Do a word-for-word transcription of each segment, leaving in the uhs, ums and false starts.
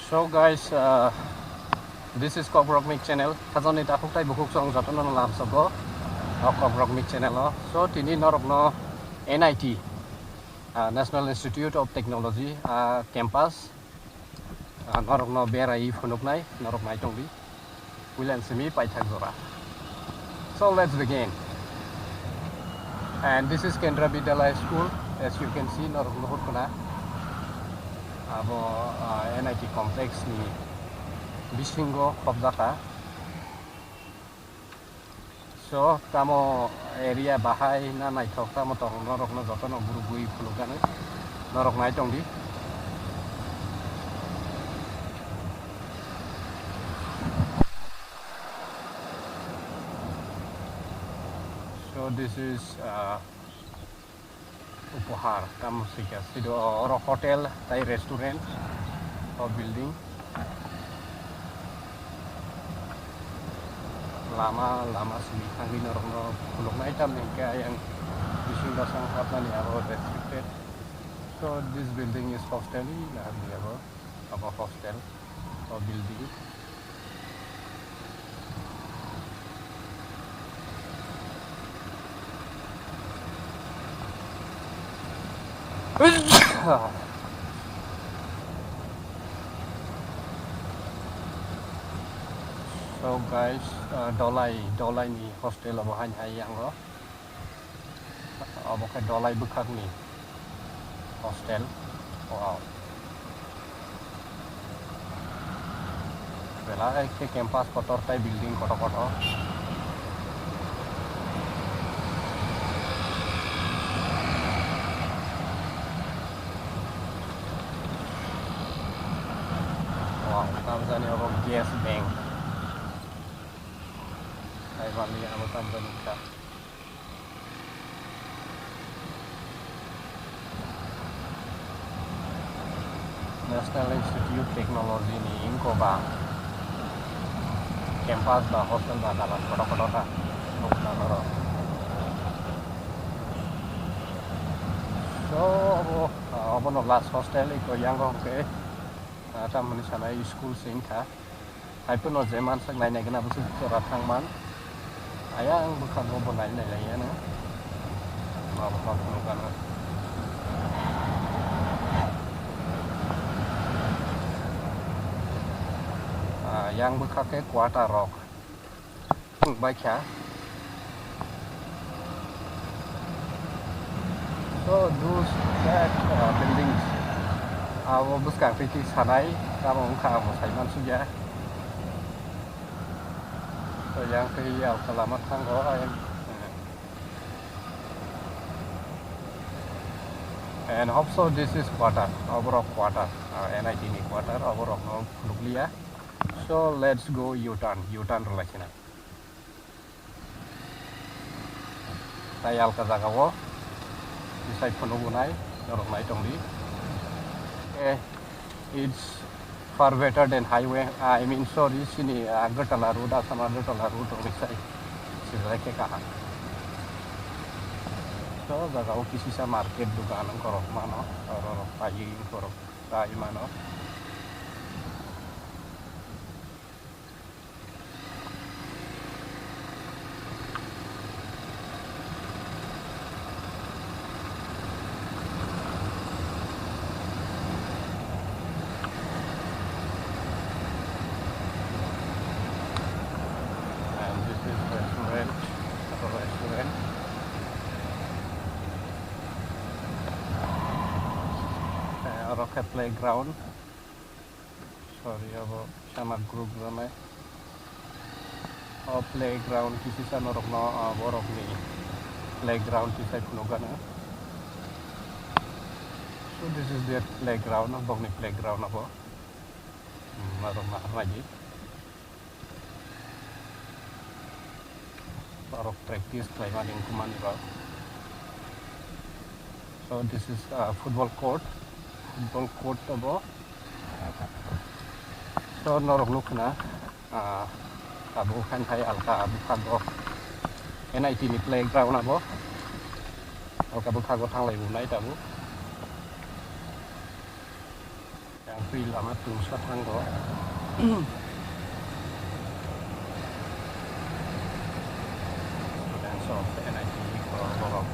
So guys, uh, this is Kokrokmik channel. Khajani takhuk tai bukhuk song jotono no lam sogo o Kokrokmik channel o. So tini norokno N I T, uh, National Institute of Technology, uh, campus, uh, norokno berai phunuknai, norok nai tongdi. Puilan simi paithak jora. So let's begin. And this is Kendra Vidyalaya School. As you can see, norok nuhur khna. Abo, uh, N I T complex ni bisingo khobjakha. So, tamo area bahai na naithok tamo tong norokno jotono burugwi phunukgani norok nai tongdi. So this is, uh, Upahar, tamo sika sido oro hotel tai restaurant o building. Lama, lama simi thangwi norokno khuluknai tamni hwnkhe ayang bising bwsang hapnani abo restricted. So this building is hostel, abo hostel o building. So guys, uh, Dolai, Dolai ni hostel obo hain hai yango. Obo khe Dolai bwkhakni hostel. Wow. Belai khe campus kotor tei building kotor kotor. Wow, tamjani obo gas bank. Hai bali abo tamjani kha. National Institute Technology ni ingko ba campus ba hostel ba dalan kotor kotor ta nukna noro. So abo, abono last hostel iko yango hwnkhe, ah, tamoni sanai school se wngkha. Hai phano je mansak nai nai gana bwswk jora thang man. Ayang bwkhango bo nai nai lai yano. Mabo mabo nukgano. Ah, yang bwkha khe quarter rok. Thwng bai kha. So those that, uh, buildings, abo bwskang twi twi sanai, tamo wngkha amo sai mansukya. So yang twi alka lama thango, ayang. And also this is quarter, oborok quarter, uh, N I T ni quarter, oborokno phunukliya. So let's go U-turn, U-turn rwlai sinai. Tai alka jagao tisai phunuknai norok nai tongdi. Eh, it's far better than highway, I mean, sorry, sini Agartala road, Assam Agartala road rok sai sijai khe kaham. To jagao kisisa market dukan korok mano, oro rok pai korok pai mano. And this is restaurant, a restaurant. Eh, oro khe playground. Sorry, abo sama group rwnai. O playground kisisa norokno, ah, borokni playground kisai phunukgano. So this is their playground, bokni playground abo. Hmm, norok ma hamlaidi. Borok practice khlaimani wngkukmani rok. So this is, uh, football court. Football court abo. So norok nukha na, uh, abo khan hai alka bwkhago N I T ni playground abo. Alka bwkhago thanglai bo nai tabuk. Yang Lama tungsa thango. Students of N I T borok,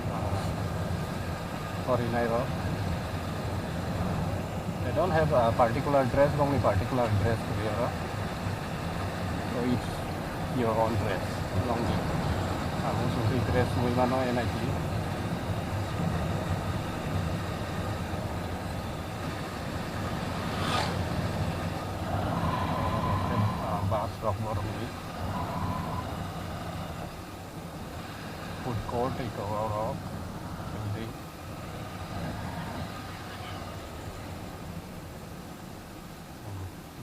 uh, foreigner rok. They don't have a particular dress, only particular dress to wear. So it's your own dress, longi. Amo sungtwi dress mui mano N I T. Bus rok borokni food court eko oro building.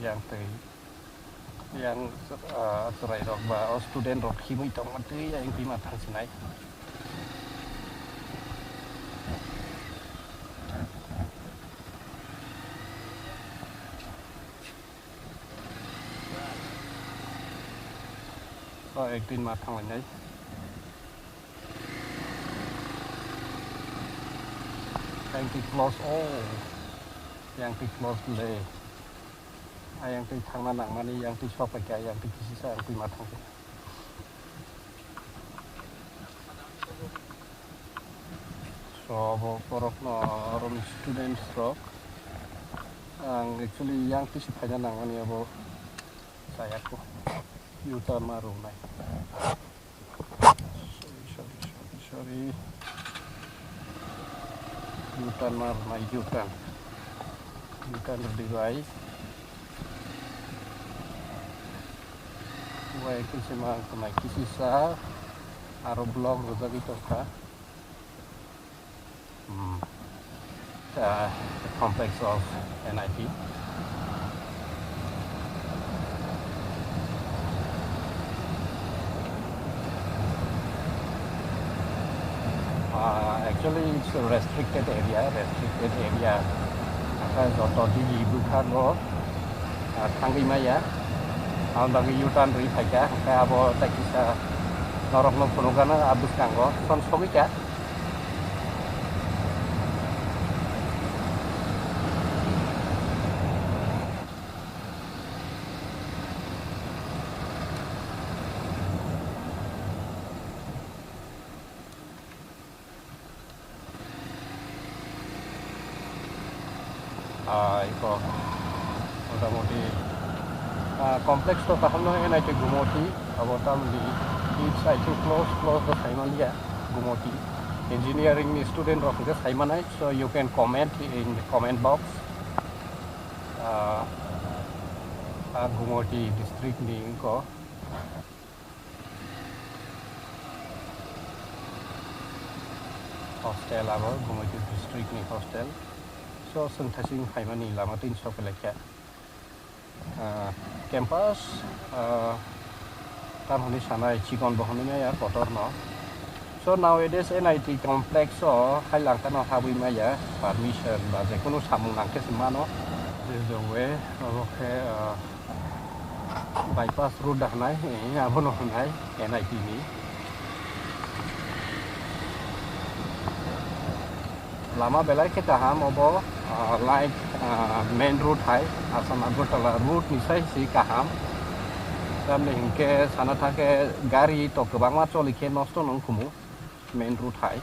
Yang tei yang, ah, chwrai rok ba o student rok himwi tongma twi yang twi ma thang sinai. O ekdin ma thang lainai. Yang twi close o. Yang twi close le. Ayang twi thangna nangmani, yang twi sok paikha, yang twi kisisa, yang twi ma thangkha. So, abo borokno, oroni students rok, ang actually yang twi si phaina nangmani abo chayakho, U-turn ma rwnai. Sorry, sorry, sorry, sorry. U-turn ma rwnai, U-turn. U-turn rwdi bai. Uai kisi ma ang twnai kisisa aro block rwjagwi tongkha. Hmm. Uh, the complex of N I T. Uh, actually, it's a restricted area, restricted area. Hwnkhe joto digi bwkhago, uh, thangwi maya. Aboni bagwi U-turn rwi phaikha, hwnkhe abo tei kisa norokno phunukgano a bwskango son sogwikha. Ah, iko motamoti, ah, complex to kahamno N I T Gumoti, abo tamni it's, I think, close, close to Saimania, Gumoti. Engineering ni student rok hwnkhe saimanai, so you can comment in the comment box. Ah, ah, Gumoti district ni iko. Hostel abo Gumoti district ni hostel. So, chwng thasing phaimani lama tin sok laikha. Ah, campus, ah, tam hwnwi sanai chikon bo hwnwi maya kotor no. So, nowadays N I T complex o hai langkha no habwi maya permission ba je kunu samung nangkhe se mano. This is the way, obo khe, ah, Bypass road da hwnai, eh, abono hwnai N I T ni. Lama belai khe kaham obo, ah, like, ah, main road hai, Assam Agartala road ni sai si kaham. Tamni hinkhe sana thangkhe gari to kwbangma choli khe nosto nung khumu. Main road hai.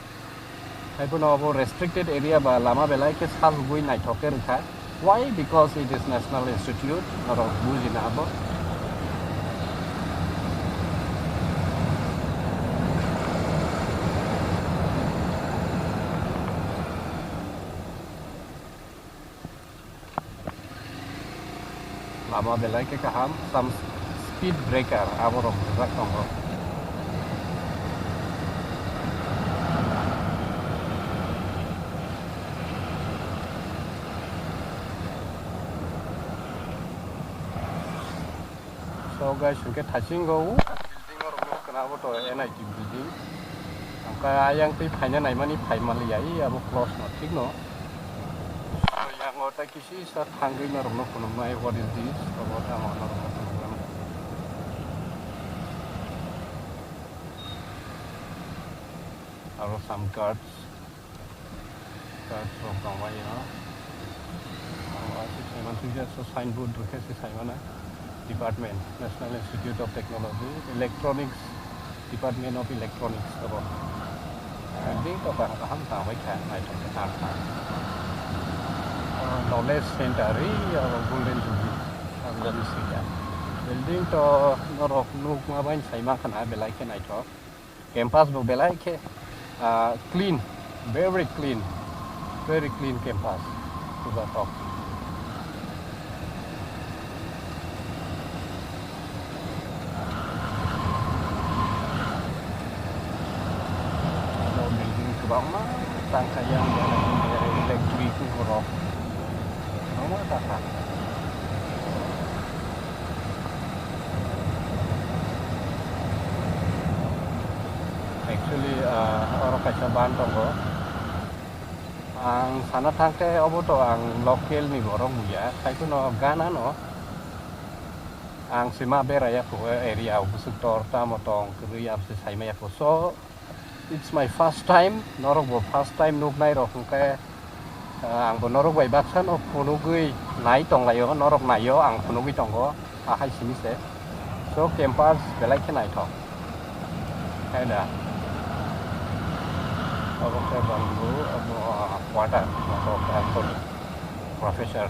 Haiphano abo restricted area ba lama belai khe sajagwi naithok khe rwkha. Why? Because it is National Institute, norok bujina abo. Lama belai khe kaham, some speed breaker aborok rijak tongo. So guys, hwnkhe thaisingo building o rwkna abo to N I T building. Hwnkhe ayang twi phaina naimani phai manliya, i abo close no thik no. So yango tei kisisa thangwi norokno phunuknai, what is this? Abo tamo norokno phunuknai. Aro some guards. Guards rok tongbaio. Swijak so signboard rwkhe se saimana department, National Institute of Technology, Electronics, Department of Electronics abo. Building to kaham kaham tangbai kha, naithok khe tang kha. Ah, knowledge center ri abo Golden Jubilee, Tanzani sida. Building to norok nukma bai sai mankha na belai khe naithok. Campus bo belai khe, ah, clean, very clean, very clean campus. Chubathok. Oro building kwbangma tangkha yang electric borok. Kwbangma tangkha. Actually, ah, oro kaisa ban tongo. Ang sana thangkhe obo to ang local ni borok buya, haikheno gana no ang sima beraya kho area o bwswk tor tamo tong kwrwi abse saimaya kho. So, it's my first time, norok bo first time nuknai rok hwnkhe, ah, ang bo norok bai baksa no phunugwi nai tonglaio, norok naio, ang phunugwi tongo, ahai simi se. So, campus belai khe naithok. Hai da. Obo khe bangbu, obo, ah, quarter, obo khe sorry, professor,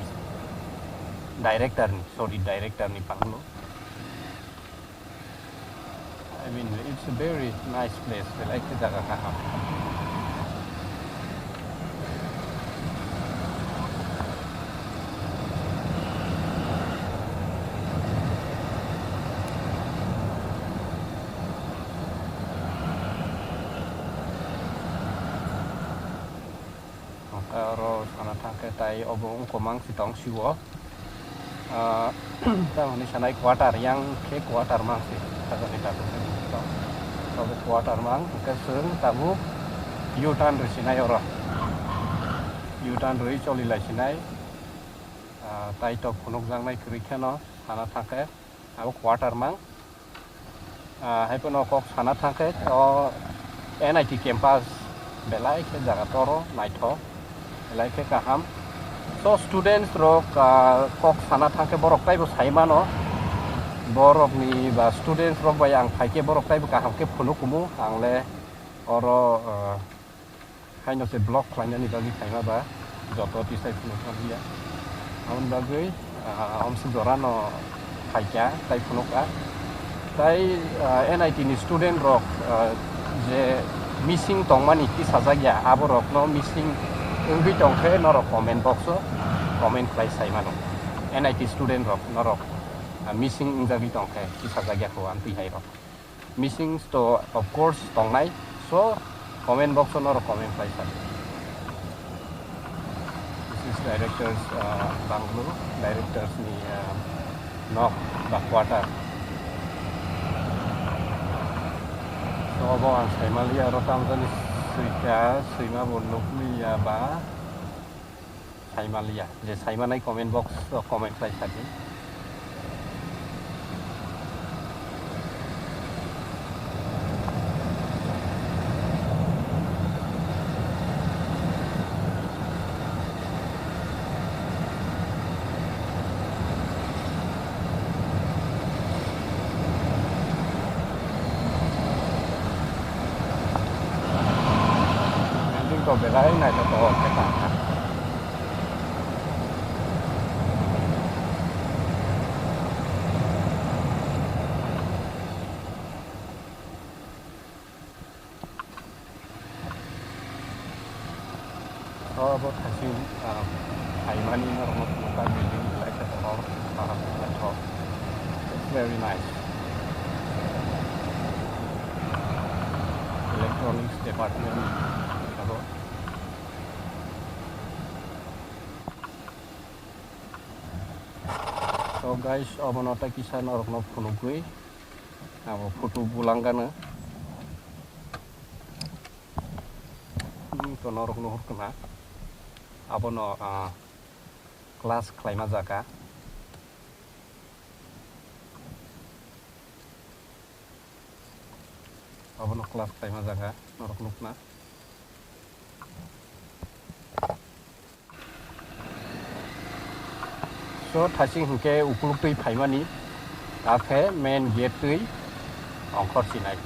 director ni, sorry, director ni bangbu. I mean, it's a very nice place. I like the jaga kaham. Hwnkhe oro sana thangkhe tai obo wngkha mang si tong sio. Ah, tamoni sanai quarter yang khe quarter mang si. Sajani tabuk khe tong. Obo quarter mang hwnkhe chwng tabuk U-turn rwi sinai oro. U-turn rwi choli lai sinai. Ah, tai tok phunukjaknai kwrwi kheno sana thangkhe abo quarter mang. Ah, hai phano kok sana thangkhe o N I T campus belai khe jaga toro naithok, belai khe kaham. So students rok, ah, kok sana thangkhe borok taibo sai mano, borokni ba students rok bai ang phaikhe borok taibo kaham khe phunuk kumu ang le oro, ah, Haino se block khlainani bagwi phaima ba joto tisai phunuk manliya. Aboni bagwi, ah, omswk jorano phaikha tai phunukha. Tai, ah, N I T ni student rok, ah, je missing tongmani tisajak ya, aborokno missing wngwi tongkhe norok comment box o comment khlai sai mano. N I T student rok norok, ah, missing wngjagwi tongkhe tisajak ya kho amtwi hai rok. Missing to of course tongnai, so comment box o norok comment khlai sa. This is directors, uh, bungalow, directors ni, uh, nok ba quarter. So obo ang saimaliya oro tamjani swika swima bo nukliya ba. Saimaliya, je saimanai comment box o comment khlai sadi. Building to belai naithotok khe tangkha. O bo thaiching, ah, phaimani norokno phunukha building belai khe kotor, ah, naithok. It's very nice. Electronics department abo. So guys, obono tei kisa norokno phunugwi abo photo bulangano. Hmm, to norok nuhur khna. Abono, ah, class khlaima jaga. Abono class khlaima jaga norok nukna. Thasing hwnkhe ukuluk twi phaimani, akhe main gate twi ongkhor sinai.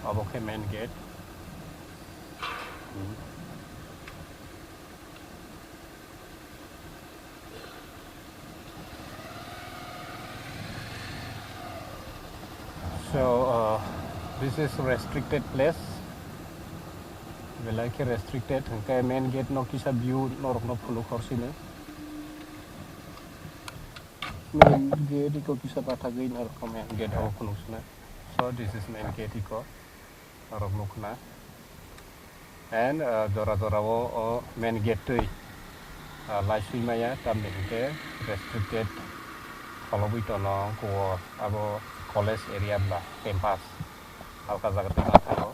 Obo khe main gate. So, uh, this is restricted place. Belai khe restricted, hwnkhe main gate no kisa view norok no phunuk horsini. Main gate iko kisa bathagwi norok main gate o phunuk sina. So, this is main gate iko norok nukna. And, uh, jora jora o, o main gate twi, uh, laiswi maya, tamni hwnkhe restricted kholobwi tono kuo abo college area bla campus halka jaga twi ma thango.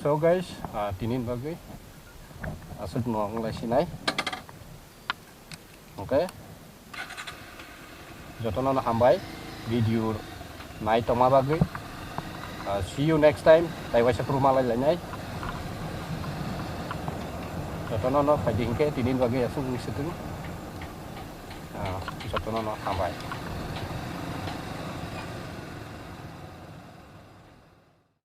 So guys, uh, tini bagwi aswk no wng lai sinai. Okay. Jotono no hambai video nai tongma bagwi. Uh, see you next time. Tai waisa phuru malai lainai. Jotono no phaidi hinkhe tini bagwi aswk wngwi swtwng. Uh, jotono no hambai.